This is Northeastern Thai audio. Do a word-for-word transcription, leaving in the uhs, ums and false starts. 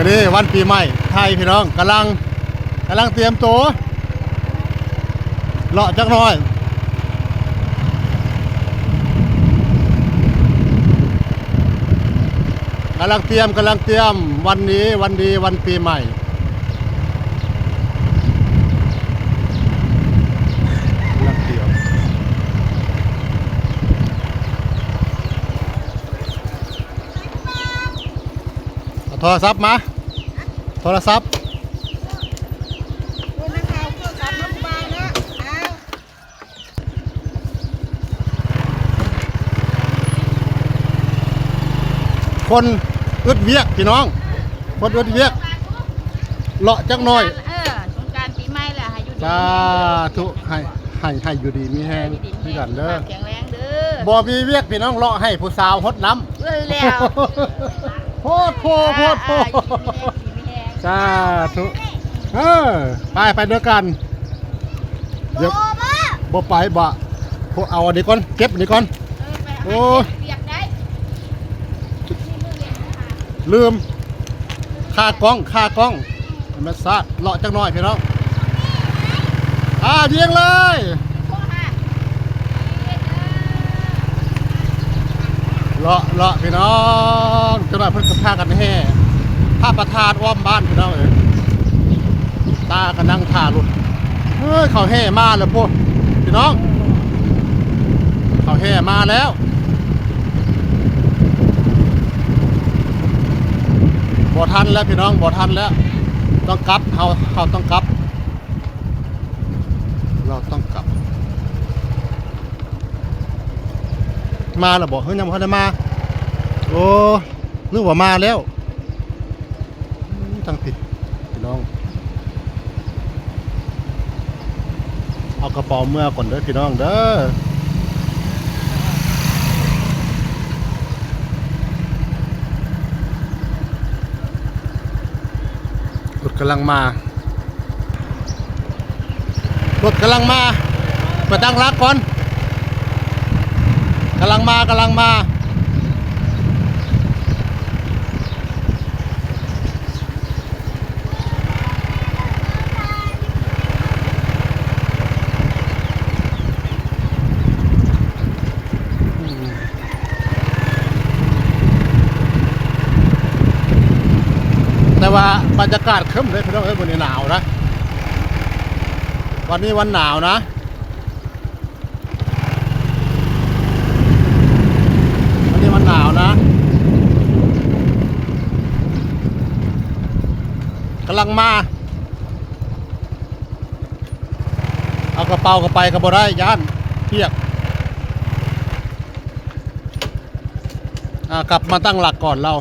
วันนี้วันปีใหม่ไทยพี่น้อง กำลัง กำลังเตรียมตัว เลาะจักหน่อย กำลังเตรียม กำลังเตรียม วันนี้ วันดี วันปีใหม่ กำลังเตรียม เอาโทรศัพท์มา โทรศัพท์ คนอึดเวียกพี่น้อง คนอึดเวียก เลาะจักหน่อย เออ สงกรานต์ปีใหม่แหละ ให้อยู่ดี สาธุ ให้ ให้ ให้อยู่ดีมีแฮง อยู่ดีมีแฮง คือกันเด้อ สุขภาพแข็งแรงเด้อ บ่มีเวียกพี่น้อง เลาะให้ผู้สาวฮดน้ำ เออแล้ว โพดโพ โพดโพ อ่า อยู่ดีมีแฮง อยู่ดีมีแฮง สาธุ เออ ไป ไปด้วยกัน เดี๋ยว บ่ บ่ บ่ไปบ่ พวกเอาอันนี้ก่อน เก็บอันนี้ก่อน เออ ไป โอ้ เปียกได้ ลืม ค่ากล้อง ค่ากล้อง ธรรมชาติ เลาะจักหน่อยพี่น้อง อ่า เยี่ยงเลย เลาะ เลาะพี่น้อง จักหน่อยเพิ่นก็พากันแห่ พระประธานอ้อมบ้านพี่น้องเอ้ย ตาก็นั่งถ่ารถ เฮ้ย เขาแห่มาแล้วพวกพี่น้อง เขาแห่มาแล้ว บ่ทันแล้วพี่น้อง บ่ทันแล้ว ต้องกลับ เฮา เฮาต้องกลับ เราต้องกลับ มาแล้วบ่ เฮ้ย ยังบ่ทันได้มา โอ้ นึกว่ามาแล้ว อู้ ทางผิด พี่น้อง เอากระเป๋าเมือก่อนเด้อพี่น้องเด้อ รถกำลังมา รถกำลังมา ไปตั้งหลักก่อน กำลังมา กำลังมา แต่ว่าบรรยากาศครึ้มเลยพี่น้องเอ้ย วันนี้หนาวนะ วันนี้วันหนาวนะ วันนี้วันหนาวนะ กำลังมา เอากระเป๋าก็ไปก็บ่ได้ ย้านเปียก อ่า กลับมาตั้งหลักก่อนเรา